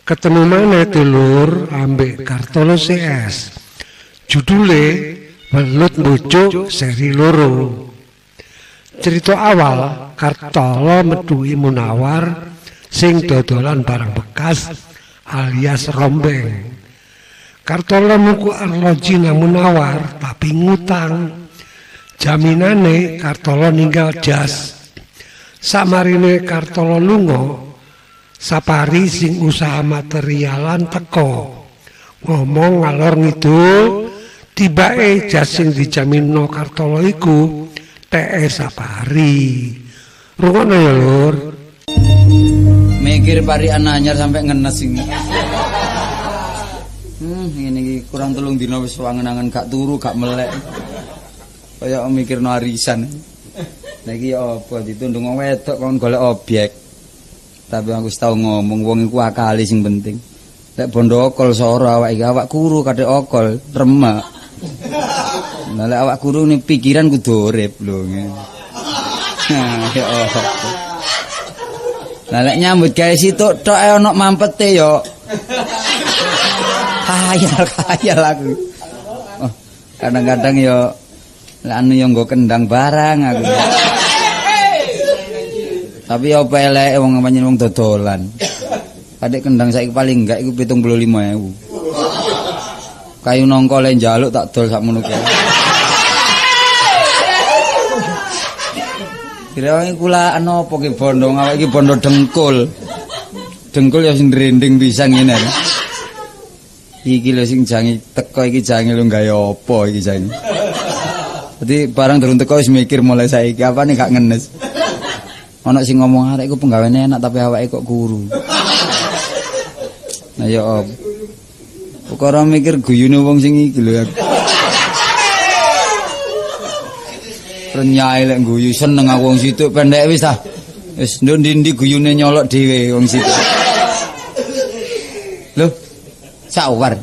Ketemu maneh dulur ambek Kartolo CS. Judule Welut Mbujuk seri 2. Cerita awal Kartolo metuhi Munawar sing dodolan barang bekas alias rombeng. Kartolo muku arloji nang Munawar tapi ngutang. Jaminane Kartolo ninggal jas. Samarine Kartolo lunga, Sapari sing usaha materialan teko. Ngomong ngalor ngidul, tibake jas sing dijaminno Kartolo iku teke Sapari. Rungokno ya, Lur. Mikir parikan anyar sampe ngenes iki. Ngene iki kurang 3 dina wis wangen-angen gak turu, gak melek. Kaya mikirno arisan. Lah iki apa ditundung wong wedok kon golek objek. Tapi aku wis tau ngomong wong iku akali sing penting. Lek bondo okol soro awak iki, awak kuru kadek okol, remek. Lah lek awak kuru ni pikiran kudu urip lho ngene. Nah, ya apa. Lah lek nyambut gawe situk tok ae ana mampete ya. Khayal-khayal aku. Oh, kadang-kadang ya lek anu ya nggo kendang barang aku. Tapi apa eleke wong pancen wong dodolan. Kadek kendang saiki paling enggak iku 75.000. Kayu nangka le njaluk tak dol sakmono kae. Kira iki kulaan apa ki bondo awake iki bondo dengkul. Dengkul ya sing ndrending pisan ngene. Iki lho sing jangi teko iki jangi lho gawe apa iki jangi. Dadi barang durung teko wis mikir mulai saiki apane gak ngenes. Ana sing ngomong arek iku penggaweane enak tapi awake kok kuru. Nah ya apa. Perkara mikir guyune wong sing iki lho. Renyae lek guyu seneng aku wong situk pendek wis ta. Wis nduk ndi-ndi guyune nyolok dhewe wong situk. Lho, Cak War.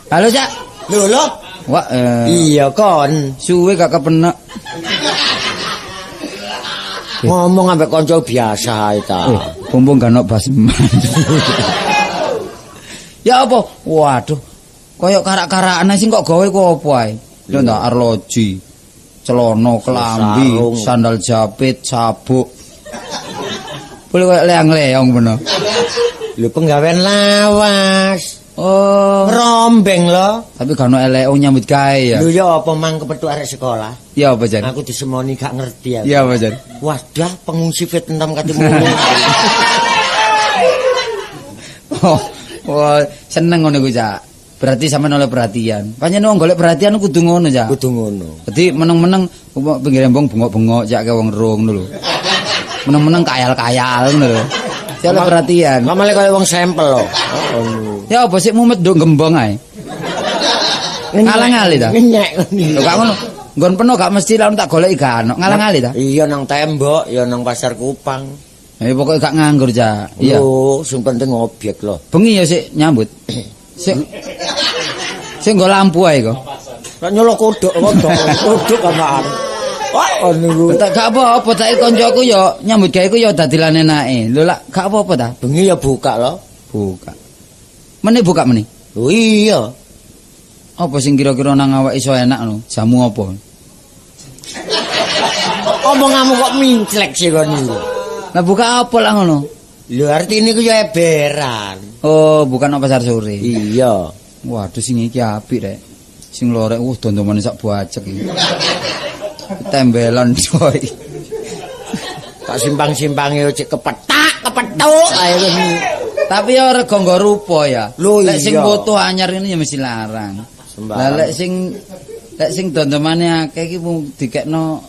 Halo Cak. Lho lho. Wah, iya kon. Suwe gak kepenek. Ngomong ambek kanca biasa ae ta. Mumpung gak ono basman. Ya apa? Waduh. Kaya karak-karakane sing kok gawe ku apa ae? Lho ndak arloji, celana, kelambi, sandal japit, sabuk. Boleh kaya leang-leong bener. Lho penggawean lawas. Oh, rombeng lho. Tapi gak ono eleke nyambut gawe ya. Lho ya apa mang kepethuk arek sekolah? Ya apa jan? Aku disemoni gak ngerti aku. Ya apa jan? Wadah pengungsi Vietnam kate mulih. Oh, wah seneng ngono iku, Cak. Berarti sampean oleh perhatian. Pancen wong golek perhatian kudu ngono, Cak. Kudu ngono. Dadi meneng-meneng pinggir embong bengok-bengok cak ke wong rung ngono lho. Meneng-meneng kayal-kayal ngono lho. Oleh perhatian. Mamale kaya wong sampel lho. Ya apa sik mumet nduk gembong ae. Ngalang-ngali ta? Ngenyek ngene. Lho gak ngono. Nggon peno gak mesti lawan tak goleki gak ono. Ngalang-ngali ta? Iya nang tembok, ya nang pasar Kupang. Ya pokoke gak nganggur, Cak. Iya. Lho, sing penting objek lho. Bengi ya sik nyambut. Sik sik nggo lampu ae kok. Lah nyolok kodhok, kodhok, kodhok apaan. Wah, niku. Tak gak apa-apa, tak koncoku ya nyambut gawe ku ya dadilan enake. Lho lak gak apa-apa ta? Bengi ya buka lho. Buka. Mene buka mene? Lho iya. Apa sing kira-kira nang awak iso enak lho? Jamu apa? Omonganmu kok minclek sih kon niku. Lah buka apa lah ngono? Lho artine ku ya eberan. Oh, bukan apa pasar sore. Iya. Waduh sing iki apik rek. Sing lorek dondomane sak buacek iki. Tembelan coy. Tak simpang-simpange cek kepetak, kepethuk ae. Tapi ya rega nggo rupa ya. Lho lek sing foto anyar ngene ya mesti larang. Lah lek sing dondomane akeh iki mung dikekno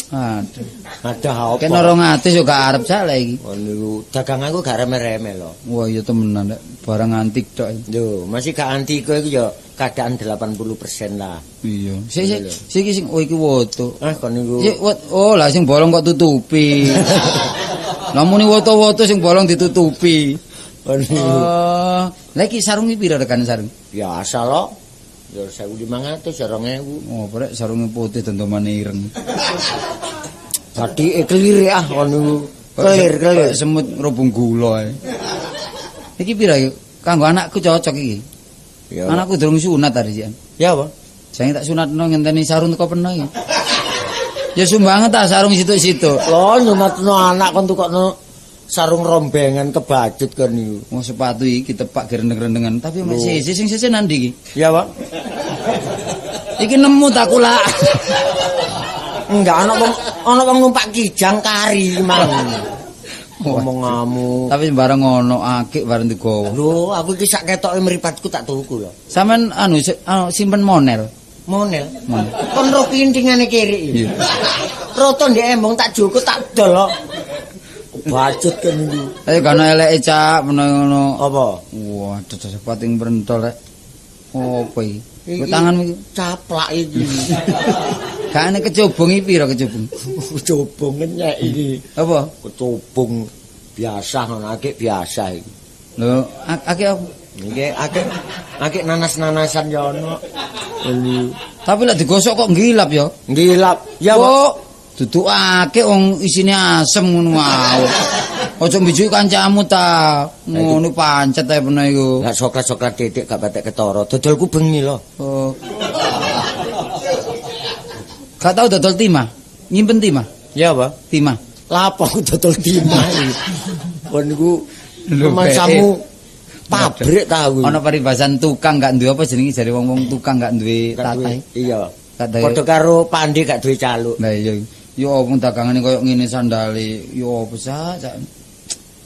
aduh. Aduh apa? Kena 200 yo gak arep sak lek iki. Oh niku daganganku gak reme-reme lho. Wah iya temenan lek barang antik tok. Lho, masih gak antik iku ya keadaan 80% lah. Iya. Sik sik sing oh iki woto. Ah kon niku. Sik oh lah sing bolong kok tutupi. Lah muni woto-woto sing bolong ditutupi. Oh niku. Oh, lha iki sarung iki pira regane sarung? Biasa lho. Ya 1500, 2000. Oh, brek sarunge putih dondomane ireng. Tadi kelir ah kon niku. Kelir, kelir. Semut ngrubung gula ae. Iki pira iki? Kanggo anakku cocok iki. Ya. Anakku durung sunat tadi sian. Ya apa? Jangan tak sunatno ngenteni sarung teko peno iki. Ya sumbanget ta sarung situk-situk. Lho nyunatno anak kon tukokno sarung rombengan kebacut kon niku. Wong sepatu iki tepak gerendeng-rendengan, tapi mek sisi sing sisi nandi iki. Ya, Pak. Iki nemu tak kula. Enggak ana wong numpak kijang kari mang. Omonganmu. Tapi bareng ngono akik bareng digowo. Lho, aku iki sak ketoke mripatku tak tuku lho. Sampeyan anu simpen monel. Monel. Kon ro pintingane kiri iki. Roto ndek embong tak joko tak dol kok. Bacut kan niku. Ayo gak ono eleke cak menawa ngono. Apa? Waduh pating brentol rek. Opo iki? Kok tanganmu iki caplak iki. Gak ana kecubung iki pira kecubung? Kecubung ngenyek iki. Apa? Kecubung biasa ngono akik biasa iki. Lho, akik apa? Iki akik akik nanas-nanasan ya ono. Tapi lek digosok kok ngilap ya? Ngilap. Ya kok duduk akik wong isine asem ngono wae. Aja mbijuki kancamu ta. Ngono pancet ae peno iku. Lah soklat-soklat titik gak patek ketara. Dodolku bengi lho. Oh. Gak tau dodol timah. Nyimpen timah. Ya apa? Timah. Lah apa aku dodol timah iki? Kon niku masamu pabrik ta aku. Ana paribasan tukang gak duwe apa jenenge jare wong-wong tukang gak duwe tatahe. Iya. Padha karo pandi gak duwe caluk. Lah iya. Yo opo dagangane koyo ngene sandale. Yo opo sak.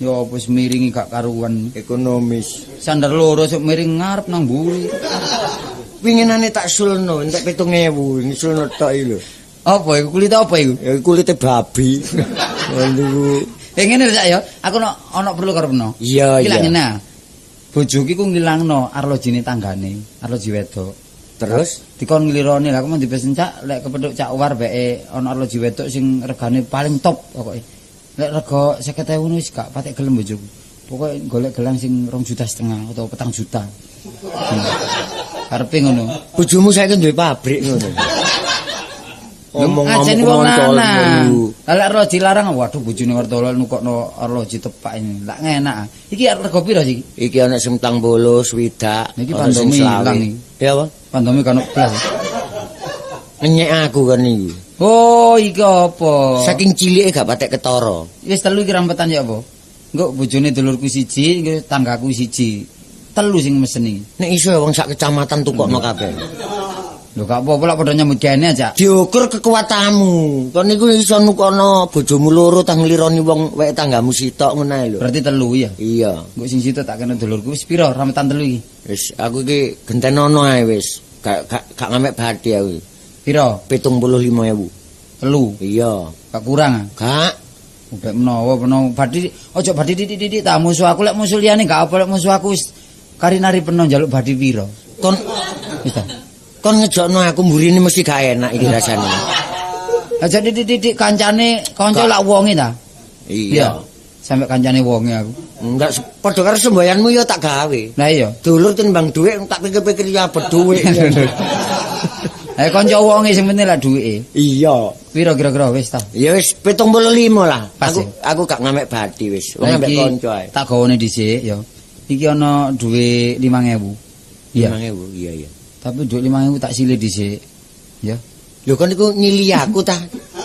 Yo opo miringi gak karuan. Ekonomis. Sandal loro sok miring ngarep nang mburi. Winginane tak sulno entek 7.000, sulno tok iki lho. Apa iku kulite apa iku? Ya kulite babi. Niku. Ngene lho sak ya, aku ono perlu karo peno. Iya, iya. Iki ngene. Bojoku iku ngilangno arlojine tanggane, arloji wedok. Terus dikon nglirone, lha aku mung dipesen cak lek kepethuk cak war beke ana arloji wedok sing regane paling top pokoke. Lek rega 50.000 wis gak patek gelem bojoku. Pokoke golek gelang sing 2,5 juta atau 4 juta. Karepe ngono. Bojomu saiki duwe pabrik ngono. Omong-omong wong lanang. Lah lek arloji larang, waduh bojone Kartolo nukokno arloji tepak ini. Lak enak. Iki rego piro sih? Iki ana sing 40, 60. Iki pandomi ilang iki. Ya apa? Pandomi kan blas. Ngenyek aku kan iki. Oh, iki apa? Saking cilike gak patek ketara. Wis telu iki rampetan ya apa? Engko bojone dulurku siji, engko tanggaku siji. Telu sing mesen iki. Nek iso wong sak kecamatan tukokno kabeh. Lho gak apa-apa lak padha nyambut gaene aja. Diukur kekuatanmu. Kon niku iso nukono bojomu loro tang nglironi wong wek tanggamu sitok ngono ae lho. Berarti telu ya. Iya. Engko sing sitok tak kena dulurku wis pira rampetan telu iki? Wis aku iki gentenono ae wis. Gak ngamek bathi aku. Pira? 75.000. Telu. Iya. Gak kurang. Gak. Mbek menawa menawa bathi aja bathi titik-titik ta musuh aku lek musuh liyane gak apa lek musuh aku wis kari nari peno njaluk bathi pira. Kon wis ta. Kon ngejokno aku mburine mesti gak enak iki rasane. Aja titik-titik kancane kanca lak wonge ta? Iya. Sampe kancane wonge aku. Enggak padha karo semboyanmu ya tak gawe. Lah iya. Dulur timbang dhuwit tak pikir-pikir ya dhuwit. Eh kanca wonge sing penting lak dhuwite. Iya. Piro kira-kira wis ta? Ya wis 75 lah. Aku gak ngamek bathi wis. Wong ambek kanca ae. Tak gawane dhisik ya. Iki ana dhuwit 5.000. Iya. 5.000 iya iya. Tapi dhuwit 5.000 tak silih dhisik. Ya. Lho kon niku nyili aku ta?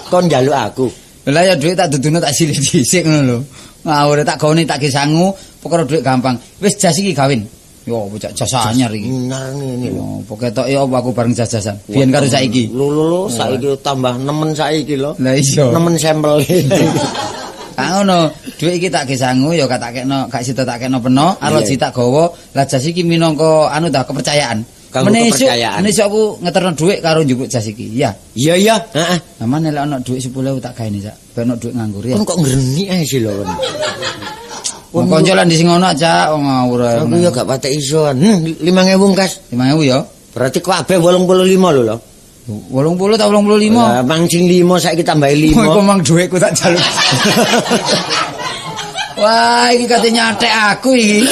Kon njaluk aku. Lah ya dhuwit tak duduno tak silih dhisik ngono lho. Ngawur tak gawane tak ge sangu, perkara dhuwit gampang. Wis jas iki gawin. Yo apa jas anyar iki. Nyar ngene lho. Apa ketok ya apa aku bareng jas-jasan. Biyen karo saiki. Lho lho lho saiki tambah nemen saiki lho. Lah iya. Nemen sampel. Gak ngono, dhuwit iki tak ge sangu ya gak tak kekno, gak sida tak kekno peno, arloji tak gawa. Lah jas iki minangka anu ta kepercayaan. Menesuk aku ngeterno dhuwit karo njupuk jas iki. Iya. Iya iya, heeh. Lah mane lek ana dhuwit 10.000 tak gaene sak. Ben ana dhuwit nganggur ya. Kon kok ngrenik ae sih lho kon. Wong kanca lan di sing ono cak wong ngawur ae. Aku ya gak patek iso. 5.000 kas. 5.000 ya. Berarti kabeh 85 lho lho. 80 ta 85? Lah mang sing 5 saiki tambahi 5. Iku mang dhuwitku tak jaluk. Wah, iki kate nyatek aku iki.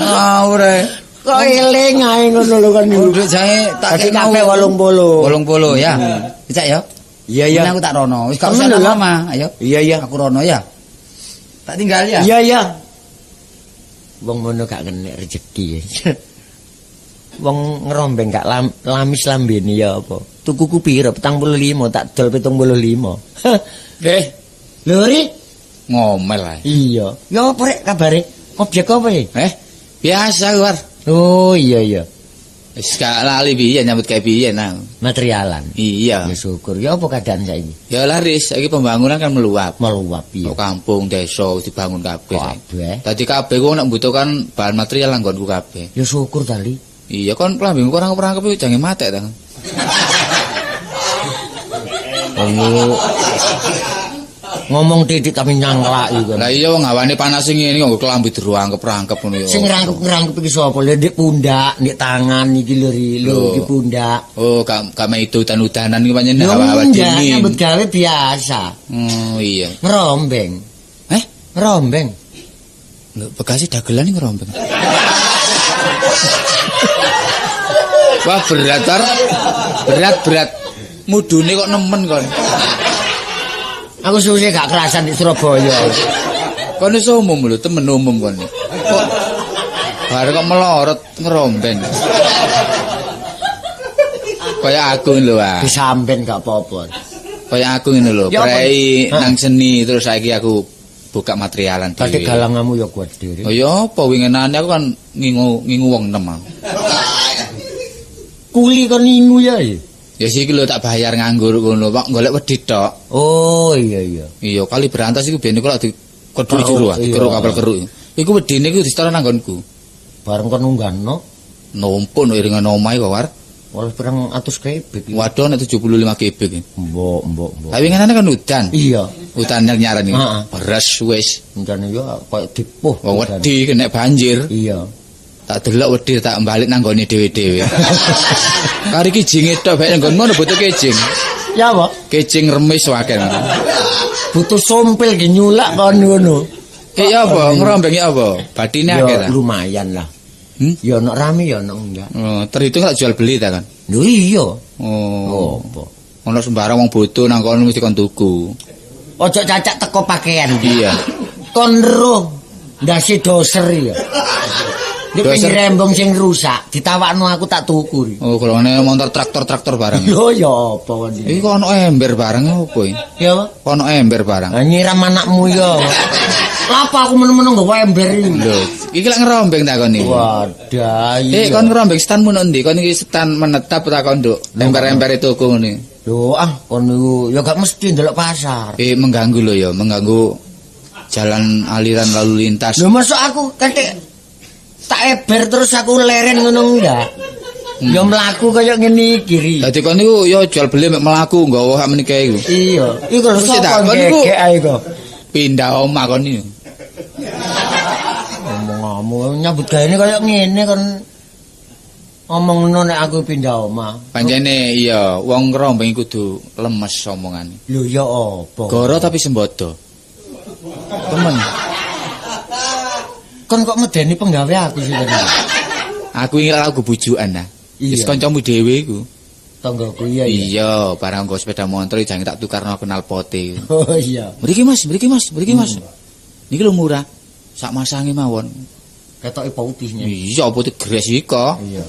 Ngawur ae. Kok eling ae ngono lho kan niku. Dhuwit jae tak kekno 80. 80 ya. Cak ya. Iya iya. Aku tak rono. Wis gak usah nang omah, ayo. Iya iya. Aku rono ya. Tak tinggal ya. Iya iya. Wong ngono gak kenek rejeki. Wong ngerombeng gak lamis lambene ya apa. Tukuku piro? 45 tak dol 75. Nggih. Lho Ri, ngomel ae. Iya. Ya apa rek kabare? Objek apa ya? Biasa war. Oh iya iya. Wis gak lali piye nyambut gawe piye nang. Materialan. Iya. Ya syukur. Ya apa keadaan saiki? Ya laris, saiki pembangunan kan meluap. Meluap iya. Kok kampung, desa dibangun kabeh. Kabeh. Dadi kabeh ku nek mbutuhkan bahan material anggonku kabeh. Ya syukur tali. Iya kon klambimu kurang perangkep iku jange matek ta. Oh. Ngomong titik tapi nyangklaki kon. Lah iya wong hawane panas sing ngene kok klambi diruangkep-rangkep ngono ya. Sing ngrangkep-ngrangkep iki sapa? Lho ndek pundak, ndek tangan iki lho Ri, lho iki pundak. Oh, gak maido udan-udanan iki pancen hawa-hawa dingin. Nyambut gawe biasa. Oh iya. Ngerombeng. Eh? Ngerombeng. Lho bekasi dagelan iki ngerombeng. Wah berat tar. Berat-berat. Mudune kok nemen kon. Aku suwe gak kerasan di Surabaya. Kon iso umum lho, temen umum kon. Kok bar kok melorot ngerombeng. Kaya aku lho, ah. Disamben gak apa-apa. Kaya aku ngene lho, prei nang seni terus saiki aku buka materialan dhewe. Dadi galangamu ya kuat dhewe. Oh ya apa winginane aku kan ngingu wong 6 aku. Kuli kon ngingu ya. Ya siki lho tak bayar nganggur ngono, Pak, golek wedi tok. Oh iya iya. Iya, kali berantas iku ben iku lak dikedhuk jero, dikeruk kapal keruk. Iku wedine iku disetor nang nggonku. Bareng kon nunggano, numpuk no iringan omahe kok war. Oleh pirang atus kebek. Waduh nek 75 kebek. Mbok mbok mbok. Tapi ngenane kan udan. Iya. Udan nyaran iki. Beres wis. Encane yo koyo dipuh. Wong wedi kena banjir. Iya. Tak delok wedi tak balik nang nggone dhewe-dhewe. Kari ki jinge tok bae nang nggonmu butuh kijing. Ya apa? Kijing remis wae. Butuh sompil ki nyulak kon ngono. Iya apa? Ngerombeng ya apa? Badine akeh ta? Ya lumayan lah. Ya ono rame ya ono enggak. Oh, terhitung lak jual beli ta kan? Lho iya. Oh. Apa? Ono sembarang wong bodoh nang kono mesti kon tuku. Ojo cacak teko pakaian. Iya. Kon roh ndase doser ya. Nek pinggir rembong sing rusak, ditawakno aku tak tuku. Oh, golongane motor traktor-traktor barang. Lho ya apa kon iki? Iki kok ono ember barang apa iki? Ya apa? Kok ono ember barang. Lah nyiram anakmu ya. Lha apa aku men-men nggawa ember iki? Lho, iki lek ngerombeng ta kon iki. Wadah iya. Eh, kon ngerombeng stanmu nang ndi? Kon iki stan menetap ta kon nduk ember-embere toko ngene. Lho ah, kon niku ya gak mesti ndelok pasar. Eh, mengganggu lho ya, mengganggu jalan aliran lalu lintas. Lho masuk aku ketik tak eber terus aku leren ngono enggak. Ya mlaku kaya ngene iki ri. Dadi kon niku ya jual beli mek mlaku nggawa sak menike iku. Iya, iku lho sapa ngekek ae kok. Pindah omah kon niku. Ngomong-ngomong nyambut gaene kaya ngene kon ngomongno nek aku pindah omah. Pancene iya, wong ngrombeng kudu lemes omongane. Lho ya apa? Goro tapi sembodo. Temen. Kon kok medeni penggawe aku sih tadi. Aku iki lagu bujukan nah. Wis kancamu dhewe iku. Tanggaku iya iya. Iya, barang nggo sepeda motor jange tak tukarno knalpote. Oh iya. Mriki Mas, mriki Mas, mriki Mas. Niki lho murah. Sak masange mawon. Ketoke putihnya. Iya, putih gres iki. Iya.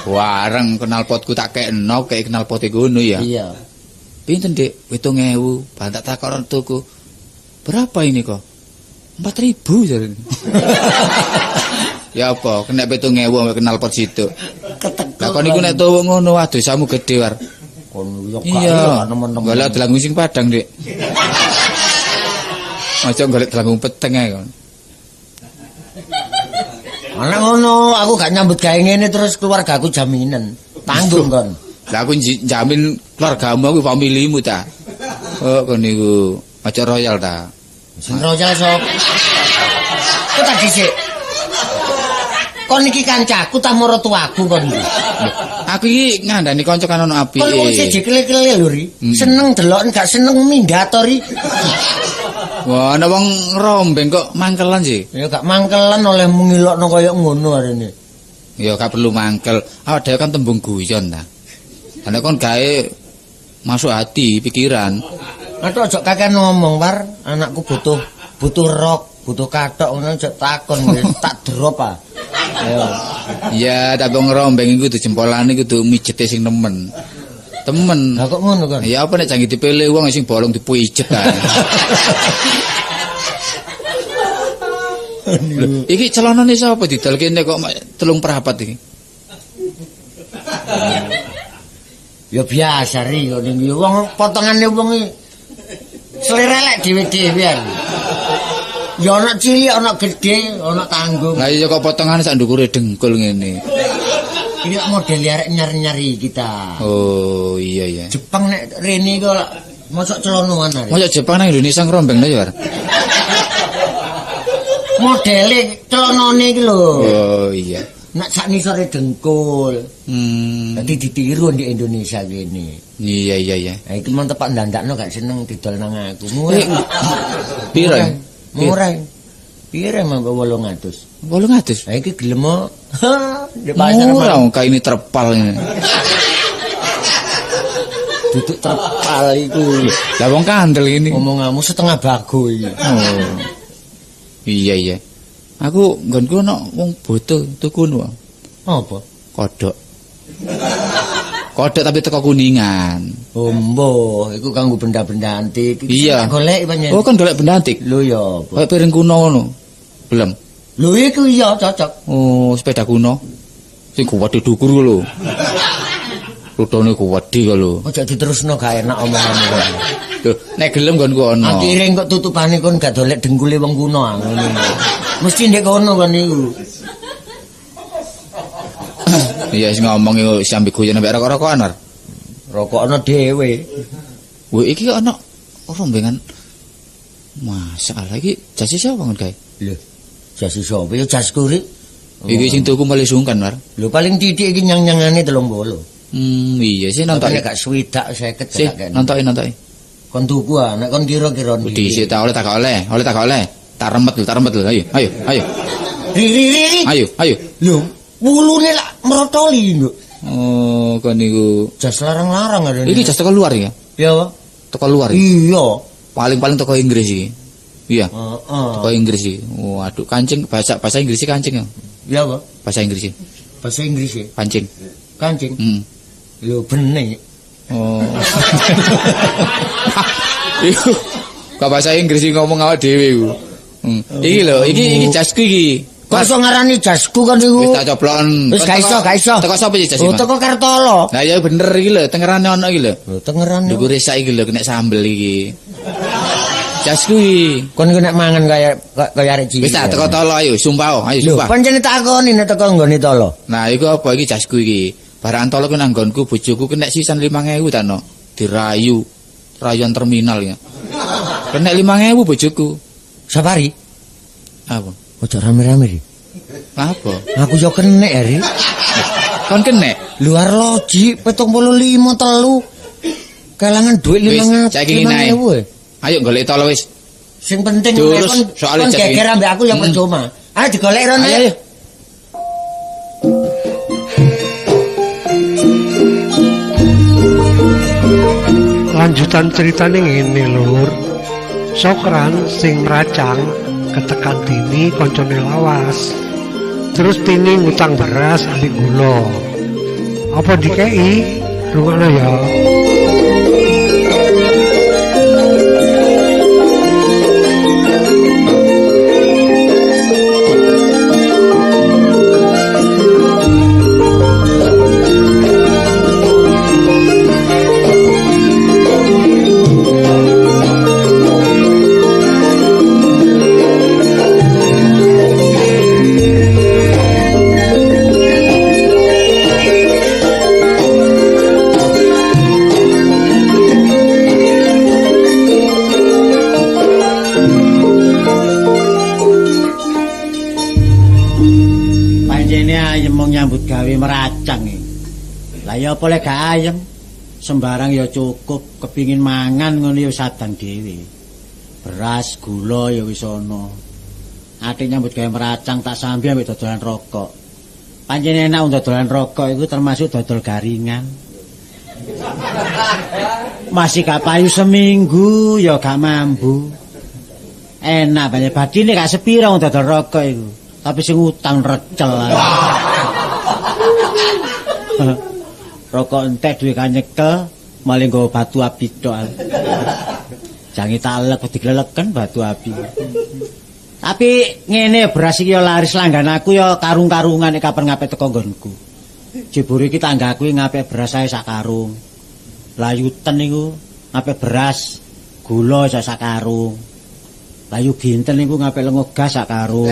Bareng knalpotku tak kekno, kek knalpote ngono ya. Iya. Pinten, Dik? 7.000. Ban tak takon tuku. Berapa ini kok? 4.000 jarene. Ya apa, kena 7.000 ambek knalpot situ. Ketek. Lah kon iku nek tuwa ngono waduh samu gedhe war. Kon yo gak nemen-nemen. Golek delanggung sing padang, Dik. Aja golek delanggung peteng ae kon. Ana ngono, aku gak nyambut gawe ngene terus keluargaku jaminan. Tanggung kon. Lah aku jamin keluargamu aku familimu ta. Oh kon niku aja royal ta. Sing royal sop. Kok tak dhisik. Kon iki kancaku ta maratuaku kon iki. Aku iki ngandani kanca kan ono apike. Kon wong siji kele-kele lho ri. Seneng deloken gak seneng minggat to ri. Wah, ana wong ngrombeng kok mangkelan sih. Ya gak mangkelan oleh ngilokno kaya ngono arene. Ya gak perlu mangkel. Awak dhewe kan tembung guyon ta. Lah kon gawe masuk hati, pikiran. Aduh aja kakean ngomong war, anakku butuh rok. Butuh kathok ngono cek takon wis tak drop ah. Ayo. Iya, tapi ngerombeng iku kudu jempolane kudu mijete sing nemen. Temen. Lah kok ngono kan? Ya apa nek jangi dipilih wong sing bolong dipijet ae. Lho, iki celanane sapa didol kene kok 3/4 iki? Ya biasa ri kok ning wong potongane wong iki selera lek dhewe-dhewe. Ya ana cilik, ana gedhe, ana tanggung. Lah iya kok potongane sak ndukure dengkul ngene. Iki model arek nyar-nyari kita. Oh iya iya. Jepang nek rene kok mosok celonoan arek. Mosok Jepang nang Indonesia ngrombeng ya, War. Modele celonone iki lho. Oh iya. Nek sak nisore dengkul. Dadi ditiru di Indonesia kene. Iya iya iya. Lah iki mon tepak ndandakno gak seneng didol nang aku. Murah. Piro? Murah. Piro mangko 800? 800? Lah iki gelem kok. Di pasar murah wong kaine terpal ngene. Duduk terpal iku. Lah wong kandel ini. Omonganmu setengah bago iki. Oh. Iya iya. Aku nggonku ana wong boto tuku nu. Apa? Kodhok. Kodhok tapi teko Kuningan. Oh mboh, iku kanggo benda-benda antik. Iya. Golek pancen. Oh kan golek benda antik. Lho ya apa? Kayak piring kuno ngono. Belum. Lho iku iya cocok. Oh, sepeda kuno. Sing kuwedhe dukur lho. Rudone kuwedhe kok lho. Ojo diterusno gak enak omonganmu. Lho, nek gelem nggonku ana. Akhire kok tutupane kon gak dolek dengkule wong kuno ah ngono. Mesti ndek kono kon niku. Iya sing ngomong iku sampe guyon ambek rokok-rokokan ar. Rokokno dhewe. Wah iki kok ana rombengan. Masalah iki jase sapa ngon gawe? Lho, jase sapa ya jasku rik. Iki sing tuku mulai sungkan, War. Lho paling titik iki nyang-nyangane 30. Iya sih nontoki gak swidak 50 gak kene. Nontoki. Kon tuku ah, nek kon kira-kira ndi. Dhisik ta oleh tak oleh, oleh tak oleh. Tak remet lho, ayo, ayo, ayo. Ri. Ayo, ayo. Lho, wulune lak mrotoli lho. Oh, kon niku jas larang-larang ada. Iki jas teko luar ya? Iya, Pak. Teko luar. Iya. Paling-paling teko Inggris iki. Iya. Heeh. Teko Inggris iki. Waduh, kancing bahasa Inggris kancing ya. Iya, Pak. Bahasa Inggris. Bahasa Inggris ya? Kancing. Kancing. Heeh. Lho benih. Oh. Iku kok bahasa Inggris ngomong awak dhewe iku. Iki lho, iki jasku iki. Kok iso ngarani jasku kan iku? Wis tak coplon. Wis gak iso, gak iso. Teko sapa iki jas iki? Oh, teko Kartolo. Lah ya bener iki lho, tengerane ono iki lho. Lho, tengerane. Ndukure sak iki lho kena sambel iki. Jasku iki. Kon iku nek mangan kaya kaya arek cilik. Wis tak teko tolo ayo, sumpah, ayo sumpah. Lho, pancen takoni nek teko nggone tolo. Nah, iku apa iki jasku iki? Barang tolo ku nang nggonku bojoku kena sisan 5000 ta no. Dirayu. Rayuan terminal ya. Kena 5000 bojoku. Safari. Apa? Ojo rame-rame ri. Apa? Aku yo kenek ri. Kon kenek? Luar loji 75 telu. Kelangan duit 500. Saiki ngene. Ayo golek tolo wis. Sing penting kon geger ambek aku ya percuma. Ayo digolek rono. Ayo. Lanjutan ceritane ngene lur. Sokran sing mracang ketekan Tini koncone lawas. Terus Tini ngutang beras ambek gula. Apa dikei? Rungokno ya. Lah ya apa lek gak ayem sembarang ya cukup, kepingin mangan ngono ya sadang dhewe. Beras, gula ya wis ana. Ate nyambut gawe meracang tak sambi ambek dodolan rokok. Pancen enak dodolan rokok iku termasuk dodol garingan. Masih gak payu seminggu ya gak mambu. Enak banyak badine gak sepira wong dodol rokok iku. Tapi sing utang recel. Rokok entek duwe kanyekel, malah nggawa batu api tok. Jange talek digleleken batu api. Tapi ngene beras iki ya laris langgan aku ya karung-karungan nek kapan ngapik teko nggonku. Jebure iki tanggaku ngapik beras ae sak karung. Layuten niku ngapik beras, gula sak karung. Layu ginten niku ngapik lengo gas sak karung.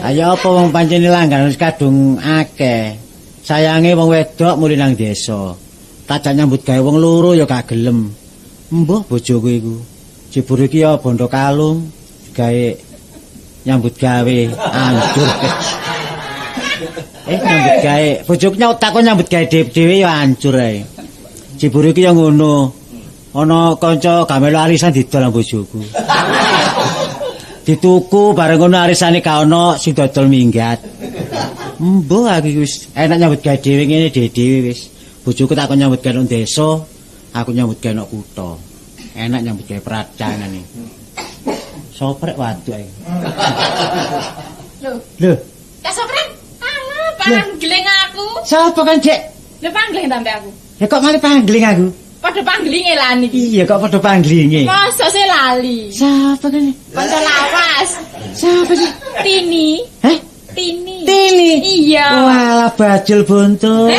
Ayo apa wong pancene langgan wis kadung akeh. Sayange wong wedok muli nang desa. Tajak nyambut gawe wong loro ya gak gelem. Mbuh bojoku iku. Jebure iki ya bondo kalung gawe nyambut gawe hancur. Nyambut gawe bojoku nyotak kok nyambut gawe dhewe-dhewe ya hancur ae. Jebure iki ya ngono. Ana kanca gamelo arisan didol nang bojoku. Dituku bareng ngono arisane gak ono sing dodol minggat. Mbuh aku wis enak nyambut gawe dhewe ngene dhewe-dhewe wis. Bojoku tak kon nyambut gawe nang desa, aku nyambut gawe nang kutha. Enak nyambut gawe peracangan iki. Soprek waduk ae. Lho. Lho. Kak Sopran, alah pangling aku. Sapa kan, Dek? Lho pangling ta mbek aku. Ya kok malah pangling aku? Padha panglinge lan iki. Iya kok padha panglinge. Mosok sih lali. Sapa kan? Kanca lawas. Sapa sih? Tini. Heh? Tini. Tini. Iya. Walah bajul buntung.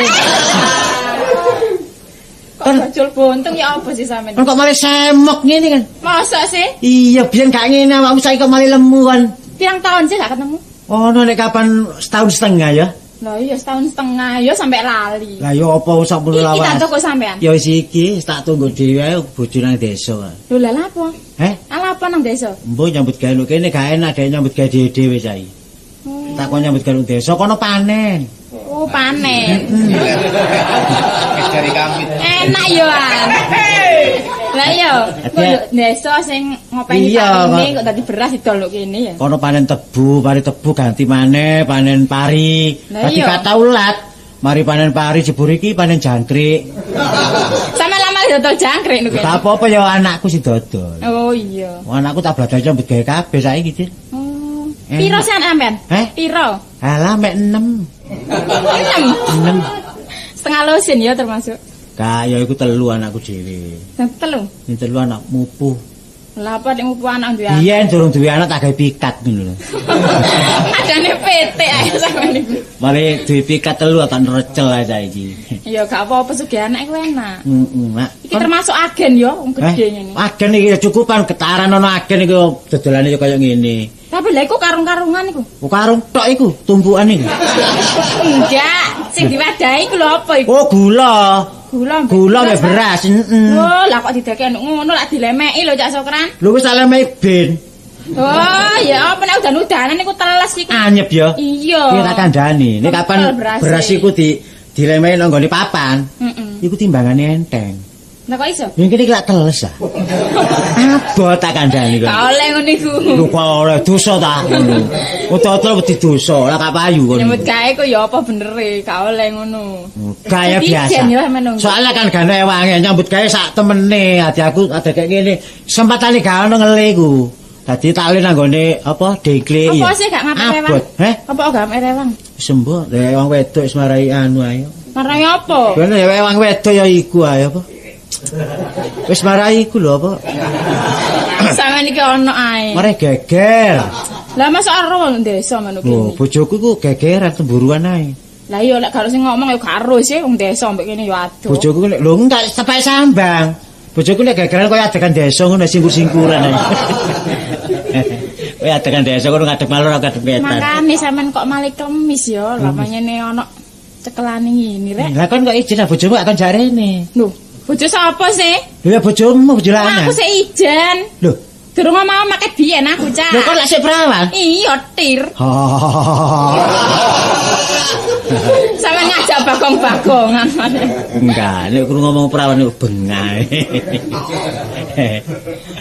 Kok bajul buntung ya apa sih sampean? Kok malah semok ngene kan? Mosok sih? Iya, biyen gak ngene awakmu saiki kok malah lemu kan. Pirang tahun sih gak ketemu? Ono nek kapan setahun setengah ya? Lah iya setahun setengah ya sampe lali. Lah ya apa sak mulu lawas. Iki tak tunggu sampean. Ya wis iki tak tunggu dhewe ae bojo nang desa. Lho lha apa? Heh? Ala apa nang desa? Mbok nyambut gawe lho kene gak enak dhek nyambut gawe dhewe-dhewe saiki. Tak kon nyambut gawe nang desa kono panen. Oh, panen. Dari kami. Enak yo an. Lah iya, kok desa sing ngopeni panene kok dadi beras didol lho kene ya. Kono panen tebu, pari tebu ganti maneh, panen pari. Dadi kata ulat. Mari panen pari jebur iki panen jangkrik. Sampe lama dodol jangkrik niku. Tak apa-apa ya anakku sing dodol. Oh iya. Wong anakku tak belajar nyambut gawe kabeh saiki, Din. Oh. Piro sih anak sampean? Piro? Alah mek 6. 6. Setengah lusin ya termasuk. Kak, ya iku 3 anakku dhewe. Telu? Sing 3 anak mupuh. Lah apa nek mupuh anak duwe anak? Biyen durung duwe anak tak gawe pikat ngono lho. Adane PT ae sampean niku. Mari duwe pikat 3 tak recel ae saiki. Ya gak apa-apa sugih anak iku enak. Heeh, Mak. Iki termasuk agen ya wong gedhe ngene. Agen iki cukupan getaran ana agen iki dodolane ya kaya ngene. Tapi lha iku karung-karungan iku. Oh, karung tok iku, tumpukan iku. Enggak, sing diwadahi iku lho apa iku? Oh, gula. Gula mbek beras, heeh. Oh, lah kok didekek ngono lak dilemeki lho Cak Sokran. Lho wis tak lemeki ben. Oh, ya apa nek udan-udanan iku teles iku. Anyep ya. Iya. Iki tak kandhani. Nek kapan beras iku dilemeki nang nggone papan. Heeh. Iku timbangane enteng. Lah kok iso? Yen kene iki lak teles ah. Abot tak kandhani kok. Gak oleh ngono iku. Lho kok oleh dosa ta ngono. Utoto wedi dosa, lah gak payu kono. Nyambut gawe ku ya apa benere, gak oleh ngono. Gaya biasa. Soalnya kan gak ono ewange nyambut gawe sak temene, ati aku ada kayak ngene. Sempatane gak ono ngele iku. Dadi tak le nang nggone apa dengkle ya. Apa sih gak ngapik rewang? Heh? Apa gak ngapik rewang? Sembuh, lek wong wedok wis marai anu ae. Marai apa? Ben wong wedok ya iku ae apa? Wis marai iku lho apa? Sampeyan iki ono ae. Mare geger. Lah masuk ero wong desa manuk kene. Oh, bojoku iku gegeran temburuan ae. Lah iya lek gak sing ngomong ya gak ero sih wong desa mbek kene ya adoh. Bojoku nek lho enggak tepake sambang. Bojoku nek gegeran koyo adegan desa ngono singkur-singkuran ae. Koyo adegan desa ngono ngadeg malor ngadeg wetan. Makane sampean kok malih kemis ya, lah pancene ono cekelane ngene rek. Lah kon kok ijen bojomu gak kon jarene. Lho, bojo sapa sih? Lho ya bojomu, bojo lanang. Aku sik ijen. Lho, durung mau make biyen aku, Cak. Lho kok lak sik perawan? Iya, tir. Sampeyan ngajak bagong-bagongan. Enggak, nek krungu ngomong perawan iku bengae.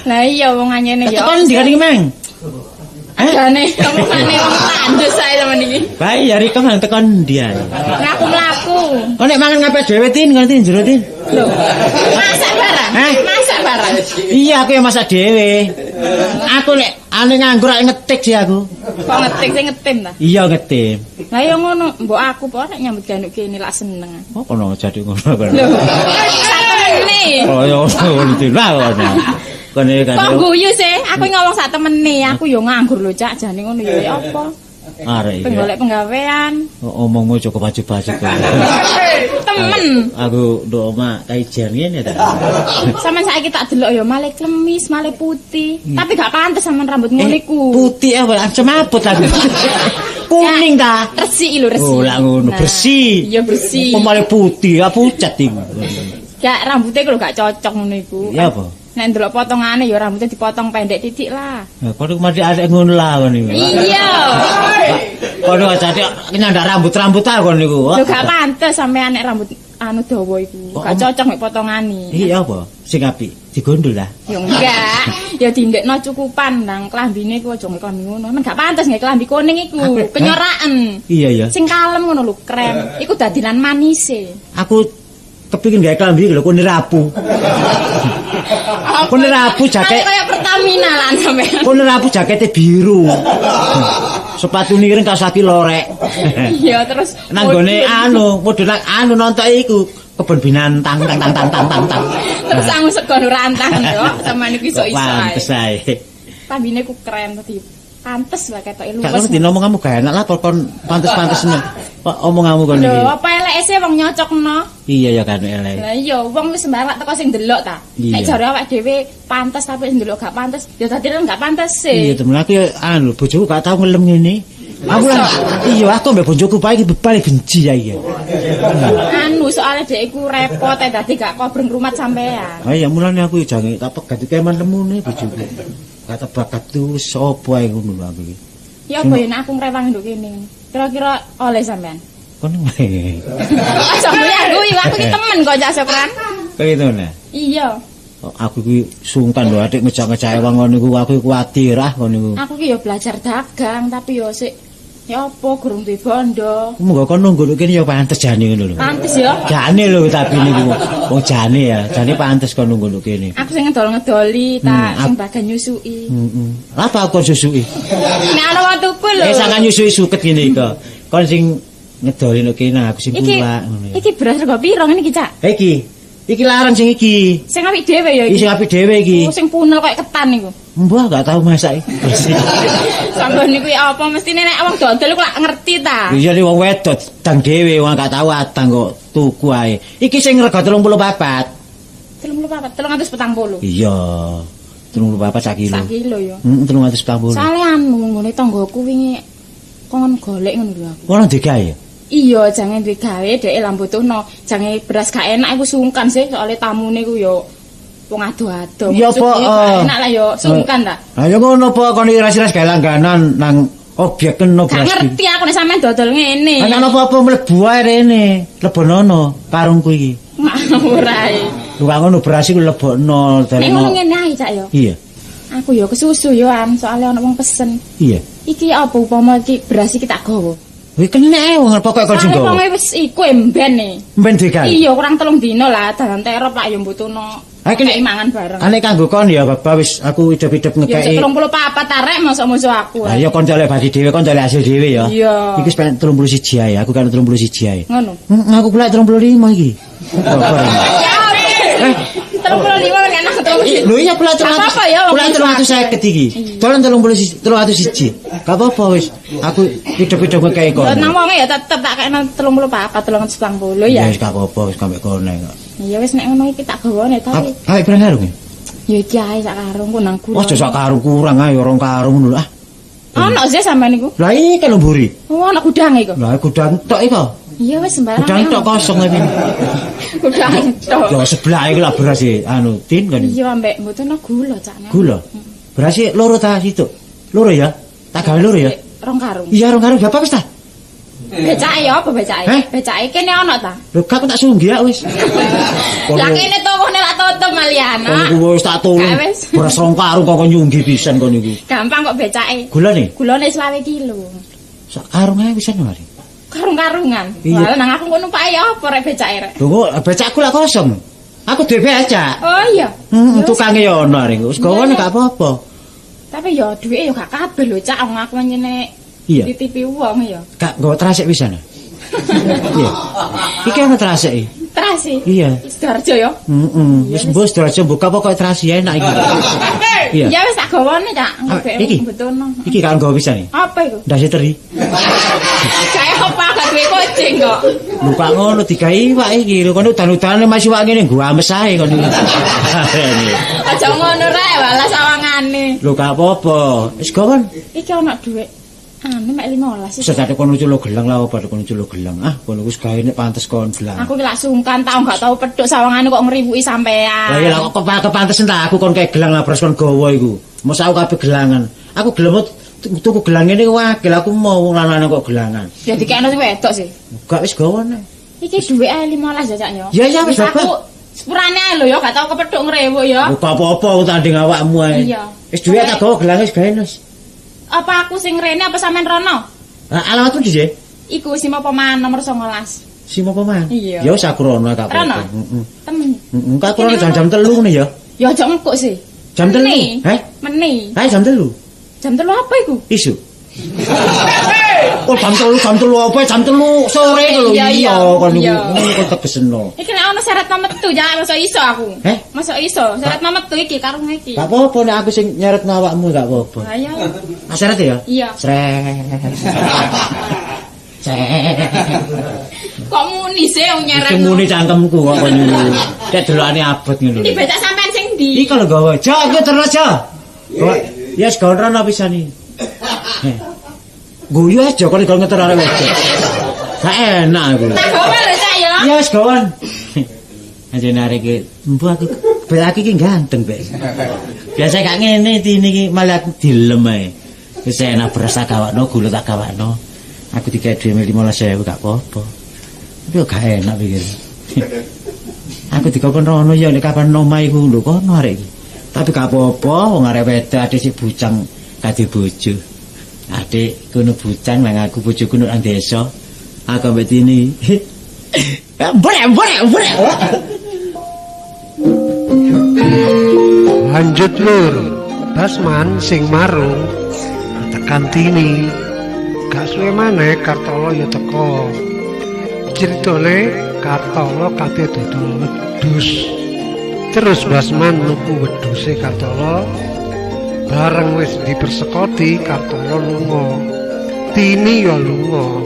Lah iya wong anyene ya. Tekan ndi kan iki, Mang? Jane omongane wong tandus ae sampeyan iki. Bae ya Rika nang tekan ndi ae. Mlaku-mlaku. Kok nek mangan ngape dhewe tin, ngono tin jero tin. Lho, masak barang. Heh? Masak barang. Iya, aku yang masak dhewe. Aku nek ane nganggur ak ngetik sih aku. Kok ngetik sing ngetim ta? Iya ngetim. Lah ya ngono, mbok aku po nek nyambut gawe nduk kene lak seneng. Oh, kono jadi ngono kono. Lho, sak temene. Oh, ya ngono lah kono. Kono kan. Kok guyu sih? Aku ngomong sak temene, aku yo nganggur lho, Cak, jane ngono ya ya apa? Arek iki. Penggolek penggawean. Omongmu cukup baju-baju. Temen. Aku nduk omah kaijen ngene ta. Sampeyan saiki tak delok ya malih klemis, malih putih. Tapi gak pantes sampean rambut ngono iku. Putih apa semaput aku. Kuning ta. Resik lho, resik. Oh, lak ngono Nah, bersih. Iya bersih. Kok malah putih, ah pucat iku. Gak rambutnya iku lho gak cocok ngono iku. Iya apa? Nek ndelok potongane ya rambutnya dipotong pendek titik lah. Lah kono mati arek ngono lah kono iku. Iya. Kono jane nyandak rambut-rambut ta kono iku. Lho gak pantes sampean nek rambut anu dawa iku. Gak cocok mek potongane. Iya apa? Sing apik digondol lah. Ya enggak, ya dindekno cukupan nang klambine iku aja nggo klambi ngono. Men gak pantes nggo klambi kuning iku, penyoraken. Iya ya. Sing kalem ngono lho, krem. Iku dadilan manise. Aku kepingin gawe klambi lho kuning rapu. Kuning rapu jaket kaya Pertamina lan sampean. Kuning rapu jakete biru. Sepatu ireng kaos kaki lorek. Iya terus nang gone anu, mudhun nang anu nonton iku kebon binatang tang tang tang tang tang tang. Terus angu sego rantang yo, sampean iku iso-iso ae. Pantes ae. Klambine ku krem dadi pantes lah ketoke Gak luwes. ngerti ngomong kamu gak enak lah kon pantes-pantesnya. Kok omonganmu kon Lho, iki. apa eleke sih wong nyocokno? Iya ya kan elek. Lah iya, wong wis sembarang teko sing ndelok ta. Nek jare awak dhewe pantes tapi sing ndelok gak pantes, ya dadi gak pantes sih. Iya temen aku ya anu bojoku gak tau ngelem ngene. Aku lah iya aku mbek bojoku pae iki paling benci ya iki. Anu soalnya dhek iku repot dadi gak kobreng rumat sampean. Ha iya mulane aku jange tak pegat iki eman lemune bojoku. Kata bakat tuh sapa ae ngono lho aku iki. Ya apa ya nek aku ngrewangi nduk kene. Kira-kira oleh sampean. Kono wae. Aja guyu aku iki temen kok Cak Sokran. Kaya itu nah. Iya. Aku iki sungkan lho atik ngejak-ngejak wong ngono iku aku kuwatir ah ngono iku. Aku ki ya belajar dagang tapi ya sik ya apa gurung duwe bondo. Monggo kon nunggu kene ya pantes jane ngono lho. Pantes ya. Jane lho tapi niku. Wong jane ya, jane pantes kon nunggu kene. Aku sing ngedol-ngedoli ta sing bagian nyusuki. Heeh. Lah apa aku nyusuki? Nek ana wong tuku lho. Eh sangan nyusuki suket ngene iki. Kon sing ngedoli nek kene aku sing kulak ngono ya. Iki beras rego piro ngene iki, Cak? Iki. Iki larang sing iki. Sing apik dhewe ya iki. Iki sing apik dhewe iki. Oh, sing punel koyo ketan iku. Mbah gak tau masak iki. Sampeyan niku ya apa mestine nek wong dodol iku lak ngerti ta. Iya nek wong wedok dang dhewe wong gak tau adang kok tuku ae. Iki sing rega 34. 34, 340. Iya. 34 sak kilo. Sak kilo ya. Heeh, 340. Soale anu nggone tanggoku wingi kon golek ngono lho aku. Ora digawe. Iya, jange duwe gawe dhek lah mbutuhno. Jange beras gak enak iku sungkan sih soalnya tamune iku ya wong ado-ado. Iya apa? Enak lah ya sungkan ta. Ha ya ngono apa kon iras-iras gawe langganan nang objek kena beras. Gak ngerti aku nek sampean dodol ngene. Lah nek apa-apa mlebu ae rene, lebonono karungku iki. Ora ae. Lho gak ngono beras iku lebokno Nek ngono ngene ae Cak ya. Iya. Aku ya kesusu ya an, soalnya ana wong pesen. Iya. Iki apa upama iki beras iki tak gawa. Wih kena wong pokoke kon sing gawa. Soale wong wis iku emben e. Emben digawe. Iya, kurang 3 dina lah, dalan terop lak ya mbutuhno. Ha iki mangan bareng. Ane kanggo kon ya Bapak wis aku hidup-hidup ngekeki. Ya 34 tarek mosok-mosok aku. Ha iya kon golek badi dhewe, kon golek hasil dhewe ya. Iya. Iki wis 31 ae, aku kan 31 ae. Ngono. Aku pula 35 iki. Eh, 35 kan enak 35. Lho iya pula 300. Apa ya Pula 350 iki. Dolen 31 301. Gak apa-apa wis. Aku hidup-hidup ngekeki kon. Ya nang wonge ya tetep tak kekno 34 340 ya. Ya wis gak apa-apa wis sampe kono kok. Ya wis nek ngono iki tak gawane tapi. Ayo pirang karung ya? Ya iki ae sak karung ku nang gula. Wah, sak karung kurang ae rong karung ngono lho ah. Ono sih sampean niku. Lah iki lho mburi. Oh, ono gudang iku. Lah gudang tok iku. Iya wis sembarang. Gudang tok kosong iki. Gudang tok. Ya sebelah iku lah beras e anu tin kan. Iya ambek mboten gula cak. Gula. Beras e loro ta situ. Loro ya? Tak gawe loro ya? Rong karung. Iya rong karung bapak wis ta? Becake ya apa becake? Becake kene ono ta? Lho gak aku tak sunggi ya wis. Lah kene tokone lak tutup malian. Kono wis tak tulung. Beras rong karung kok nyunggi pisan kono iku. Gampang kok becake. Gulane? Gulane 25 kilo. Sak karung ae wisan mari. Karung-karungan. Lah nang aku kok numpake ya apa rek becake rek. Lho kok becakku lak kosong. Aku duwe becak. Oh iya. Heeh, tukange ya ono arek. Wis gawane gak apa-apa. Tapi ya duwike ya gak kabeh lho, Cak. Wong aku nyene titipi wong ya. Gak nggawa trasek pisan. Iya. Iki ana trasek iki. Trasi. Iya. Sidoarjo ya. Heeh. Wis mbok Sidoarjo buka pokoke trasi enak iki. Iya. Ya wis tak gawane, Cak. Iki. Betono. Iki gak nggawa pisan iki. Apa iku? Ndase teri. Kayak apa gak duwe kucing kok. Lho kok ngono digawe iwak iki. Lho kono udan-udane masih iwak ngene nggo ames ae kon iki. Aja ngono rek, walah sawangane. Lho gak apa-apa. Wis gawan. Iki ana dhuwit. Anu mek 15 iki. Sedate kono culo gelang lah apa kono culo gelang. Ah, kono wis gawe nek pantes kon gelang. Aku ki lak sungkan tau gak tau pedhok sawangane kok ngriwuki sampean. Lah iya lah kok kepantesen ta aku kon kae gelang lah bros kon gawa iku. Mosok aku kabeh gelangan. Aku gelem tuku gelang ngene wakil aku mau wong lanang kok gelangan. Ya dikekno sing wedok sih. Gak wis gawa nek. Iki dhuwit ae 15 ya, Cak ya. Ya ya wis aku sepurane ae lho ya gak tau kepethuk ngrewuk ya. Gak apa-apa tanding awakmu ae. Iya. Wis dhuwit tak gawa gelang wis gawe wis. Apa aku sing rene apa sampean rono? Lah alamatmu ndi, Jek? Iku Simo Poman nomor 19. Simo Poman? Iya. Ya wis aku rono gak apa-apa. Heeh. Temen. Heeh, aku rono jam-jam 3 ngene ya. Ya aja engkuk sih. Jam 3? Heh? Meni. Lah jam 3. Jam 3 apa iku? Isu. Oh, jam 3 apa? Jam 3 sore lho. Iya, kon niku kon tegesno. Iki nek ono syarat metu, ya mosok iso aku. Heh? Mosok iso, syarat metu iki karung iki. Gak apa-apa nek aku sing nyeretno awakmu gak apa-apa. Ha iya. Ah syarat ya? Iya. Sret. Sret. Kok muni sih wong nyeretno? Sing muni cangkemku kok kon niku. Nek delokane abot ngono lho. Iki becak sampean sing ndi? Iki lho gawa. Jo, aku terus jo. Ya wis gawa rono pisan iki. Guyu aja kon kok ngeter arek wedok. Gak enak aku. Tak gawa lho, Cak ya. Ya wis gawan. Anjene arek iki, mbuh aku belaki iki ganteng, Bek. Biasa gak ngene tini iki malah aku dilem ae. Wis enak beras tak gawakno, gula tak gawakno. Aku digawe dhuwit 15.000 gak apa-apa. Tapi kok gak enak pikir. Aku dikokon rono ya nek kapan omah iku lho kono arek iki. Tapi gak apa-apa wong arek wedok ade sik bujang kate bojo. Adik kono bujang nang aku bojoku nang desa. Aku ambek Tini. Brek brek brek. Lanjut lur. Basman sing marung tekan Tini. Gak suwe maneh Kartolo ya teko. Critane Kartolo kate dodol wedhus. Terus Basman nuku wedhuse Kartolo. Bareng wis dipersekoti Kartolo lunga. Tini ya lunga.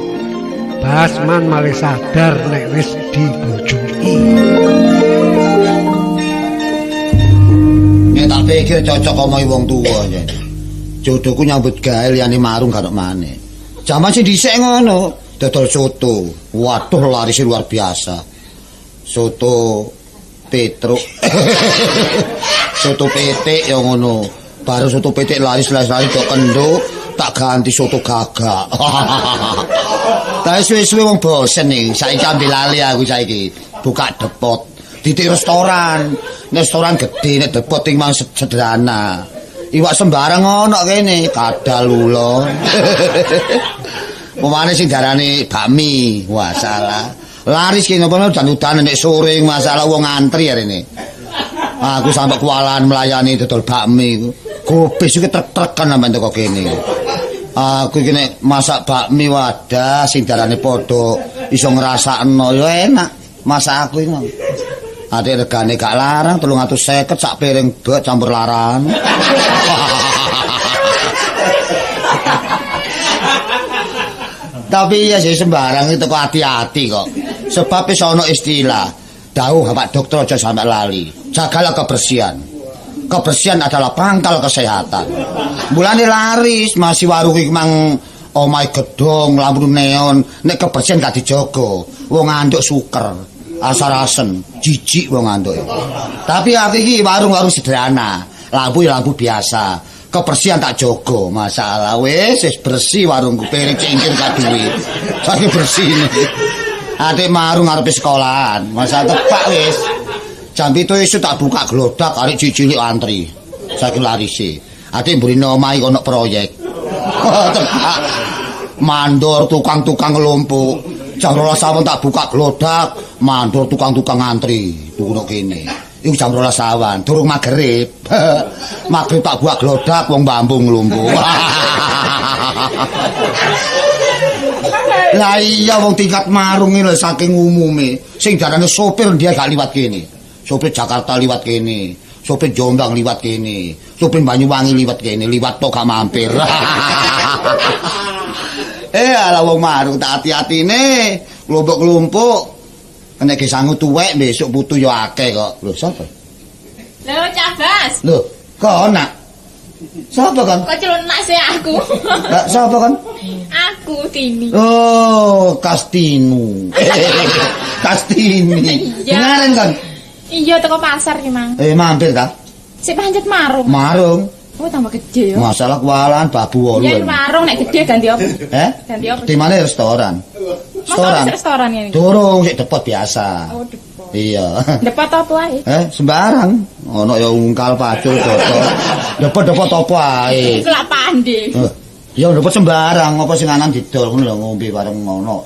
Basman malih sadar nek wis dibojoki. Nek tak pikir cocok omongi wong tuwa yen. Jodohku nyambut gawe liyane marung gak ono maneh. Jaman sing dhisik ngono, dodol soto. Waduh laris luar biasa. Soto Petruk. Soto petik ya ngono. Baru soto petik laris-laris tok kenduk, tak ganti soto gagak. Tapi suwe-suwe wong bosen nih, saiki ambil lali aku saiki. Buka depot, titik restoran. Nek restoran gede, nek depot iki mang sederhana. Iwak sembarang ono kene, kadal ula. Pemane sing darane bakmi, wah salah. Laris kene apa udan-udan nek sore masalah wong antri arene. Aku sampe kewalahan melayani dodol bakmi iku. Gobis iki trek-trekan sampe teko kene. Aku iki nek masak bakmi wadah sing darane padha iso ngrasakno ya enak. Masak aku iki. Ate regane gak larang 350 sak piring bek campur laran. Tapi ya sih sembarang itu kok hati-hati kok. Sebab wis ana istilah dawuh Bapak Dokter aja sampe lali. Jagalah kebersihan. Kebersihan adalah pangkal kesehatan. Mulane laris masih warung iki mang omahe gedhong, lampu neon, nek kebersihan gak dijaga, wong anduk suker, asar-asen, jijik wong anduk. Tapi aku iki warung-warung sederhana, lampu ya lampu biasa. Kebersihan tak jaga, masalah wis wis bersih warungku, piring cingkir gak duwe. Saiki bersih ini. Adik marung ngarepe sekolahan, masalah tepak wis. Jam 7 isuk tak buka glodak arek cilik antri. Saiki larise. Adik mburine omahe ono proyek. Tepak. Mandor tukang-tukang ngelumpuk. Jam 12 awan tak buka glodak, mandor tukang-tukang ngantri tuku nok kene. Iku jam 12 awan, durung magrib. Magrib tak buka glodak wong bambung lumpuh. Lah iya wong tingkat marung iki lho saking umume. Sing darane sopir dia gak liwat kene. Sopir Jakarta liwat kene, sopir Jombang liwat kene, sopir Banyuwangi liwat kene, liwat tok gak mampir. Ala wong marung tak ati-atine, klumpuk-klumpuk. Nek ge sangu tuwek besok putu ya akeh kok. Lho sapa? Lho Cabas. Lho, kok nak? Sapa kon? Kok celunak sih aku? Lah sapa kon? Aku Tini. Oh, Kastinu. Kastini. Ngaren kon? Iya teko pasar ki, Mang. Mampir ta? Sik pancet marung. Marung. Oh, tambah gede ya. Masalah kualan babu wolu. Yen warung nek gede ganti apa? Ganti apa? Di mana restoran? Restoran. Restoran ngene. Durung sik depot biasa. Oh, depot. Iya. Depot apa ae? Sembarang. Ono ya ungkal pacul dodol. Depot-depot apa ae. Iku lak pande. Ya depot sembarang, apa sing anan didol ngono lho ngombe bareng ngono.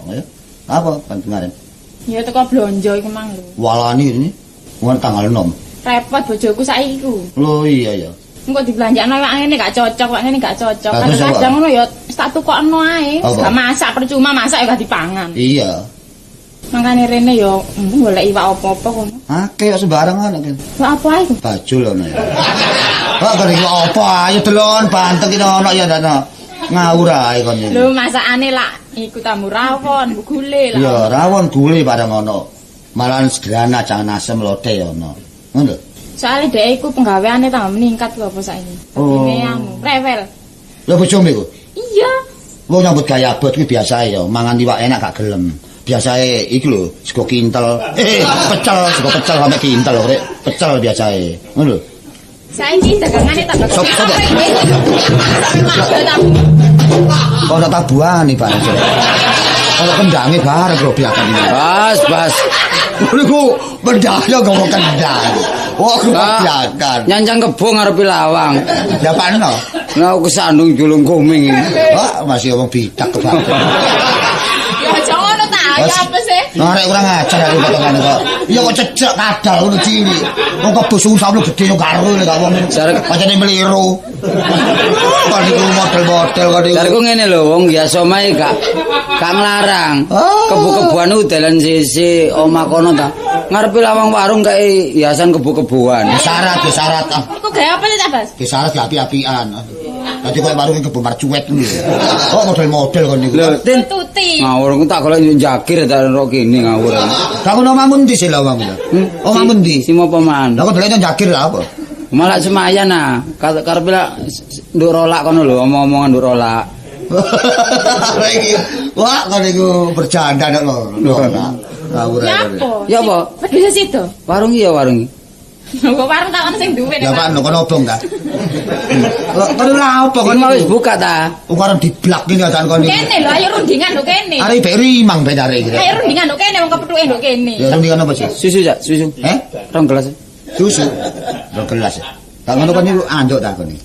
Apa kan kemarin? Ya teko blonjo iku mang lho. Walani ini. Wong tanggal 6. Repot bojoku saiki ku. Lho iya ya. Engko dibelanjakno wak ngene gak cocok, wak ngene gak cocok. Kadang-kadang ngono ya tak tukokno ae. Gak masak percuma masak ya gak dipangan. Iya. Mangkane rene ya golek iwak apa-apa kono. Akeh kok sembarang ngono ki. Iwak apa ae? Bajul ono ya. Kok kok iwak apa ae delon banteng ki ono ya dana. Ngawur ae kon iki. Lho masakane lak iku tamu rawon, gule lah. Ya rawon gule bareng ono. Malahan sederhana jangan asem lodeh ya ono. Ngono lho. Soale dhek iku penggaweane tambah meningkat lho apa saiki. Oh. Rewel. Lho bojomu iku? Iya. Wong nyambut gawe abot kuwi biasae ya, mangan iwak enak gak gelem. Biasae iki lho, sego kintel. Pecel, sego pecel sampe kintel rek. Pecel biasae. Ngono lho. Saiki dagangane tambah. Sop. Ono tabuhane bareng. Ono kendange bareng grobiakan iki. Bas, bas. Niku mendaya nggawa kendang. Wah, grobiakan. Nyancang kebo ngarepe lawang. Ya pakno. Nah, aku sandung julung koming iki. Wah, masih wong bidak kebacut. Ya aja ngono ta, ya apa sih? Nah, arek kurang ajar aku potongane kok. Ya kok cecek kadal ngono cilik. Wong kebo sungsamno gedhe yo karo lek gak wong pancene meliru. Kok niku model-model kok niku. Jarku ngene lho, wong biasa omahe gak nglarang. Kebo-keboan ku dalan sisi omah kono ta. Ngarepe lawang warung kae hiasan kebo-keboan. Syarat, syarat. Iku gawe apa sih, Bas? Ki syarat api-apian. Dadi koyo warung kebo marcuwet ngono. Kok model-model kon niku. Lho, Tin. Tuti. Ngawur ku tak golek njakir tak ro kene ngawur. Lah ngono omahmu ndi sih lho omahmu? Omahmu ndi? Simo peman. Lah kok delok njakir lha apa? Malah semayan ah. Karepe lak nduk rolak kono lho, omong-omongan nduk rolak. Iki wah kon niku bercanda nek lho. Ngawur Ya apa? Ya apa? Wedhuse sido. Warung iki ya warung iki. Kok warung tak ono sing duwe Ya Pak, kono obong ta? Lho, kono lha apa Kon mau wis buka ta? Wong arep diblak iki kan kon iki. Kene lho, ayo rundingan lho kene. Arep bek rimang ben arek iki. Ayo rundingan lho kene wong kepethuke lho kene. Ya rundingan apa sih? Susu ya, susu. Eh? Rong gelas. Susu. Rong gelas. Lah ngono kon niku anduk ta kon iki.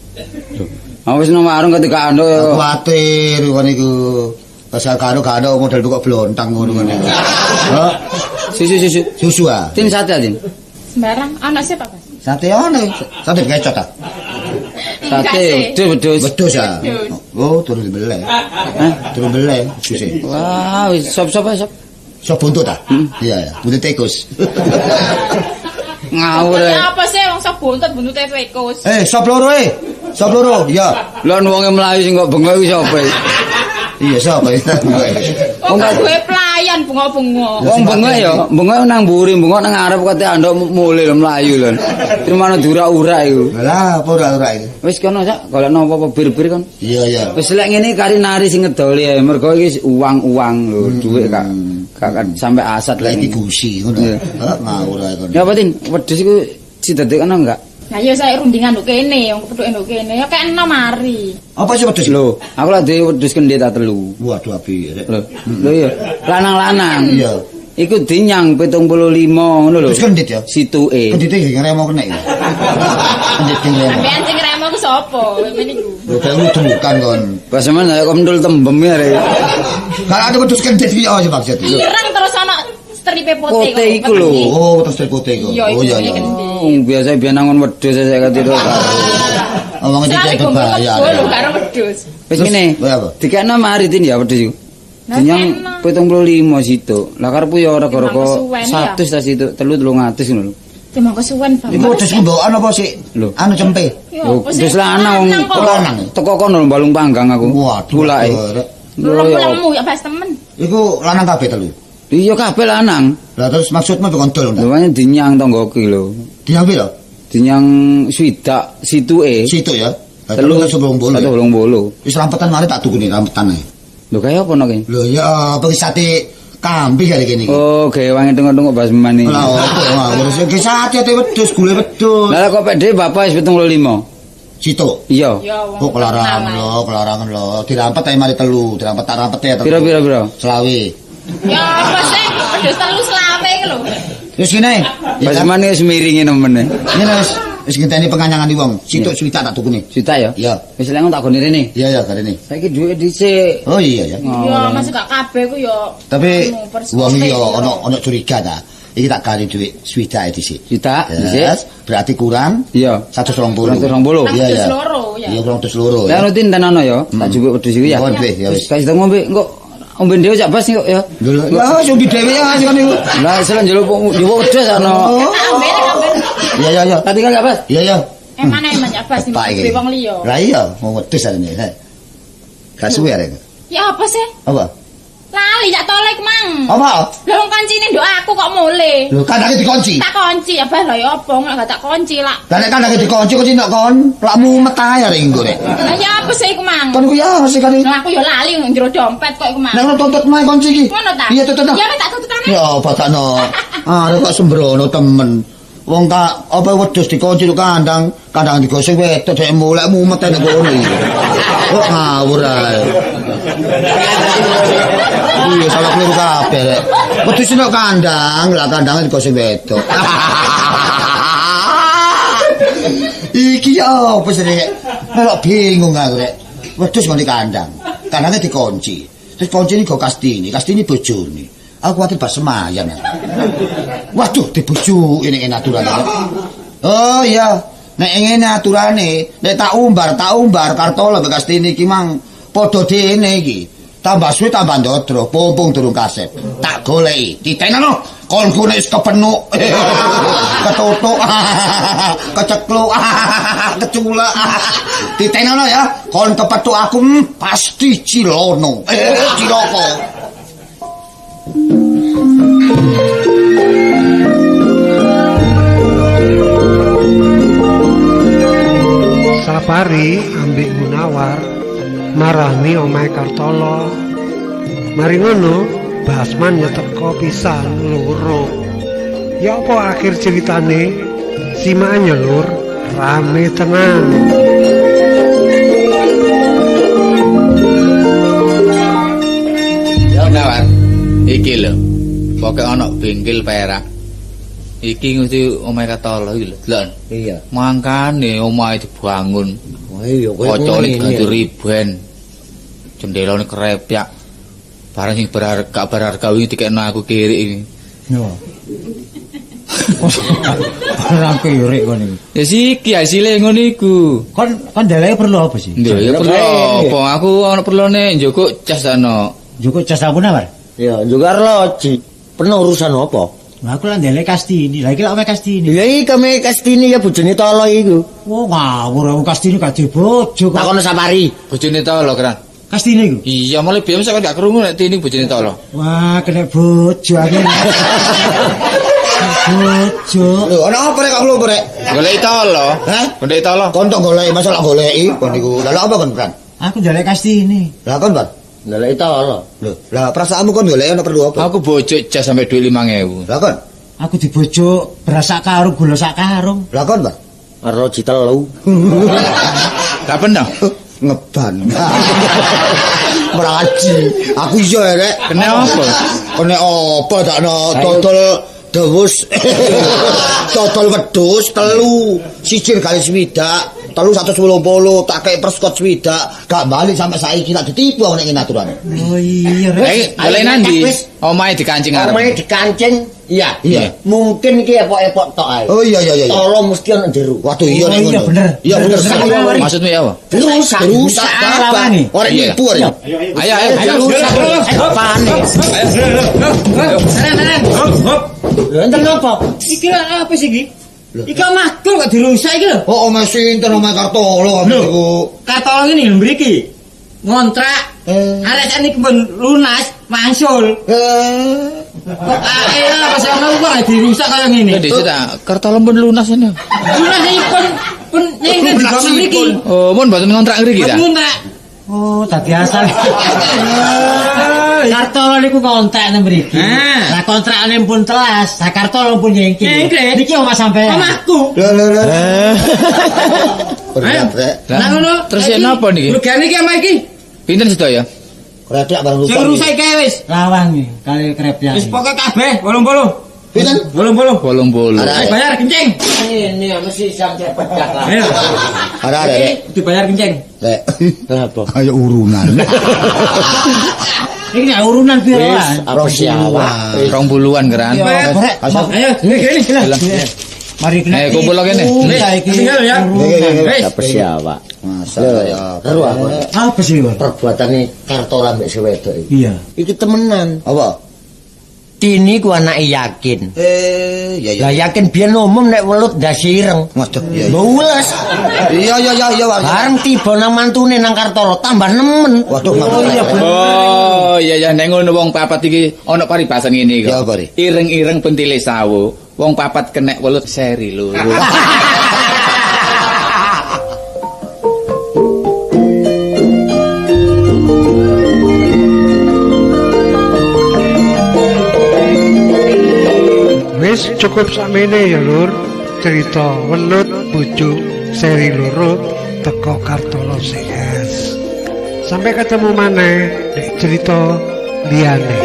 Ah wis nang warung ketika anduk. Kuwatir kon niku. Pasal karo karo model kok blontang ngono kon niku. Hah? Susu susu. Susu ah. Tin sate tin. Sembarang ana sih Pak Bas. Sate ana. Sate kecot ta. Sate wedhus wedhus. Wedhus ah. Oh, turun dibeleh. Hah? Turun beleh suse. Wah, wis sop-sop ae sop. Sop buntut ta? Iya ya, buntut tikus. Ngawur. Ya apa sih wong sop buntut buntute tikus. Eh, sop loro eh. Sop loro, iya. Lah wonge mlayu sing kok bengok iku sapa iki? Iya, sapa iki? Wong duwe pelayan bengok-bengok. Wong bengok ya, bengok nang mburi, bengok nang ngarep kate anduk mule lho mlayu lho. Trimano diurak-urak iku. Lah, apa ura-ura iki? Wis kono sak golekno apa-apa bir-bir kon. Iya, iya. Wis lek ngene kari nari sing ngedoli ae, mergo iki uang-uang lho, dhuwit kak. Kak sampe asat Lah iki gusi ngono. Heh, ngawur ae kon. Ya apa Tin? Wedhus iku sidadekno enggak? Lah iya saya rundingan nduk kene, wong kepethuke nduk kene. Ya kekno mari. Apa sih wedhus? Lho, aku lak duwe wedhus kendhit ta telu. Waduh api rek. Lho, lho iya, lanang-lanang. Iya. Iku dinyang 75 ngono lho. Terus kendhit ya? Situke. Kendhite sing remo kena ya. Kendhit sing remo. Sampeyan sing remo ku sapa? sapa? Ngene iku. Lho kayak ludrukan kon. Basman kaya kok mendul tembem ya rek. Kalau ada wedhus kendit piye aja maksud. Ireng terus ana stripe pote. Pote iku lho. Oh, terus tripote iku. Iya, Oh iya iku iya. Oh, biasa biyen nangon wedhus saya kira. Omong iki Selawe gombol berbahaya. kebul karo wedhus. Wis ngene. Lha apa? Dikekno mari Tin ya wedhus iku. Lah, Dinyang kena. 75 situ. Lah karepku ya ora Timbang gara-gara kesuwen, ya. 100 ta situ, 300 ngono lho. Timbang kesuwen Bang. Iku wedhus mbokan apa sih? Lho. Anu cempe. Ya, Lho, apa sih? wis lanang wong Lanang kok. Lanang. Teko kono lho balung panggang aku. Waduh. Gulake. Rek. Lho, ya. Lemu ya Bas temen. Iku lanang kabeh telu. Iya kabeh lanang. Lah terus maksudmu kok dol Lho pancen dinyang tanggoku lho. Diambil lho. Dinyang swidak situke. Situ ya. Lah telu 180. 180. Wis rampetan mari tak tukune rampetan ae. Lho kaya apa no ki? Lho ya apa sate kambing kali kene iki. Oh, gawe wangi tengok-tengok Basman iki. Lah opo ngawur sing sate ate wedhus gule wedhus. Lah kok pek dhewe bapak wis 75. Situ. Iya. Ya wong. Kok kelarangan lho, kelarangan lho. Dirampet ae mari telu, dirampet tak rampet ya telu. Piro piro piro? Selawe. Ya apa sih? Wedhus telu selawe iki lho. Wis ngene. Ya kan? Basman wis miringi nemen. Ngene wis wis ngenteni penganyangan wong. Situ swidak tak tukune. Juta ya? Iya. Wis lek tak gone rene. Iya ya garene. Saiki dhuwit dhisik. Oh iya ya. Ya masuk gak kabeh ku ya. Tapi anu, wong iki perspektif ya ya. ana curiga ta. Iki tak kali dhuwit swidak dhisik. Juta dhisik. Yes, berarti kurang Iya. 120. 120. Iya iya. Wedhus loro, ya. Iya kurang 102 Lah ya. rutin tenan ya, tak jupuk wedhus iku ya. Ngombe, ya wis. Wis kasih ngombe engko ombe dhewe cak Bas kok ya. Lho, ya sing dhewe ya sing niku. Lah selen njaluk njupuk wedhus ana. Oh. Tak ambil, ambil. Iya iya iya. Tadi kan cak Bas. Iya iya. Emane emang ya Bas Pak iki. wong liya. Lah iya, mau wedhus arene. Gak suwe arek. Ya apa sih? Apa? Lali cak tolek mang. Apa? Lah wong kancine nduk aku kok mule. Lho, kandange dikunci. Tak kunci ya Bas lho ya apa nek gak tak kunci lak. Lah nek kandange dikunci kunci nek kon, lak mumet ae arek engko rek. Lah ya apa sih iku mang? Kon iku ya mesti kan. Lah aku ya lali nang jero dompet kok iku mang. Nek ngono tuntut mae kunci iki. Ngono ta? Iya tuntut. Ya wis tak tututane. Ya batakno. Arek kok sembrono temen. Wong tak apa wedhus dikunci nang kandang, kandang digoseng wedok dhek mulek mumet nek kono iki. Kok ngawur ae. Iya salah keliru kabeh rek. Wedhus nang kandang, lah kandange digoseng wedok. Iki ya apa sih rek? Melok bingung aku rek. Wedhus nang kandang, kandange dikunci. Terus kuncine go Kastini, Kastini bojone. Aku kuwatir bas semayan. Waduh, dibujuki nek aturane. Oh iya, nek ngene aturane, nek tak umbar Kartolo mbek Kastini iki mang padha dene iki. Tambah suwe tambah ndodro, pompong durung kasep. Tak goleki, titenono. Kon ku nek wis kepenuk, ketutuk, kecekluk, keculek. Titenono ya, kon kepethuk aku pasti cilono. Ciloko. Sapari ambek Munawar marani omahe Kartolo. Mari ngono, Basman ya teko pisan loro. Ya apa akhir ceritane? Simakan ya lur, rame tenan. Ya Nawar, iki lho. Pokoke ana bengkel perak. Iki mesti omahe Kartolo iki lho, delok. Iya. Mangkane omahe dibangun. Oh iya koyo Kocone diganti riben. Jendelane krepyak. Barang sing berharga berharga wingi dikekno aku kirik iki. Yo. Ora kirik kon iki. Ya siki hasile ngono iku. Kon kon ndeleke perlu apa sih? Lho ya perlu apa? Aku ana perlune njukuk jas ana. Njukuk jas aku nawar. Iya, njukuk arloji. Penuh urusan apa? Lah aku lan ndeleke Kastini. Lah iki lak omahe Kastini. Lha iki kame Kastini ya bojone Tolo iku. Wah, ngawur aku Kastini gak duwe bojo kok. Takono Sapari. Bojone Tolo, Kran. Kastini iku. Iya, mulai biyen sampeyan gak krungu nek Tini bojone Tolo. Wah, kena bojo aku. Bojo. Lho, ana apa rek kok nglumpuk rek? Goleki Tolo. Hah? Goleki Tolo. Kon tok goleki, masa lak goleki kon niku. Lah lha apa kon, Bran? Aku ndelek Kastini. Lah kon, Bran? Ndeleki Tolo. Lho, lah perasaanmu kon goleki ana perlu apa? Aku bojo jas sampe dhuwit 5000. Lah kon? Aku dibojo beras sak karung, gula sak karung. Lah kon, Bran? Arloji telu. Lah peno. Ngeban. Meraji. Aku iso ya, rek. Kena apa? Kena apa takno dodol dewus. Dodol wedhus telu, siji regane swidak, telu 180, tak kei perskot swidak, gak balik sampai saiki tak ditipu aku nek ngene aturane. Oh iya, Eh, golek nandi? Omahe dikancing arep. Omahe dikancing. Iya. Iya. Mungkin iki epok-epok tok ae. Oh iya iya iya. Tolo mesti ono jero. Waduh iya Oh, nek iya, ngono. bener. Iya bener. Bener. Maksudmu ya apa? Rusak, Rusak lawange. Ora Iya. nipu ora. Ayo ayo ayo. Apane? Saran. Hop, hop. Lho enten napa? Iki apa sih iki? Iki omahku kok dirusak iki lho. Oh, omahe sinten omahe Kartolo Lho. iku. Kartolo ngene lho mriki. Ngontrak. Arek sakniki pun lunas wangsul. Kok ae lah pas ono kok dirusak kaya ngene. Lho dhisik ta, Kartolo pun lunas ini. Lunas iki pun pun nyengke dibangun mriki. Oh, mun mboten ngontrak ngriki ta? Pun ngontrak. Oh, dadi asal. Kartolo niku kontrak nang mriki. Ah. Lah kontrakane pun telas, lah Kartolo pun nyengki. Nyengki. Niki omah sampean. Omahku. Lho lho lho. Berat rek. Lah ngono. Terus ya napa niki? Regane iki omah iki. Pinten sedaya? Kretek barang Sing rusak. rusak iki wis. Lawang iki kali krepyak. Wis pokoke kabeh 80. Pinten? 80. 80. Ayo bayar kencing. Ini mesti sampe pecah lah. Ayo. Ada ada rek. Dibayar kencing. Rek. Kenapa? Ayo urunan. Iki nek urunan piro Wis, wae? apa sih awak? 20-an keran. Ayo, ngene gini. Mari kena. Eh, kumpul kene. Saiki. Tinggal ya. Wis. Apa sih awak? Masa ya. Karo aku. Apa sih, Bang? Perbuatane Kartolo ambek si wedok iki. Iya. Iki temenan. Apa? Tini ku anake yakin. Eh, iya iya. Lah yakin biyen umum nek welut ndase ireng. Waduh, iya. iya. Mbules. Iya iya iya iya. Pak. Bareng tiba nang mantune nang Kartolo tambah nemen. Waduh, oh, iya Oh, iya iya nek ngono wong papat iki ana paribasan ngene iki. Ya, apa, Ri? Ireng-ireng pentile sawu, wong papat kenek welut seri loro. Wis cukup sakmene ya Lur, cerita welut bojo seri loro teko Kartolo CS. Sampai ketemu maneh nek cerita liyane.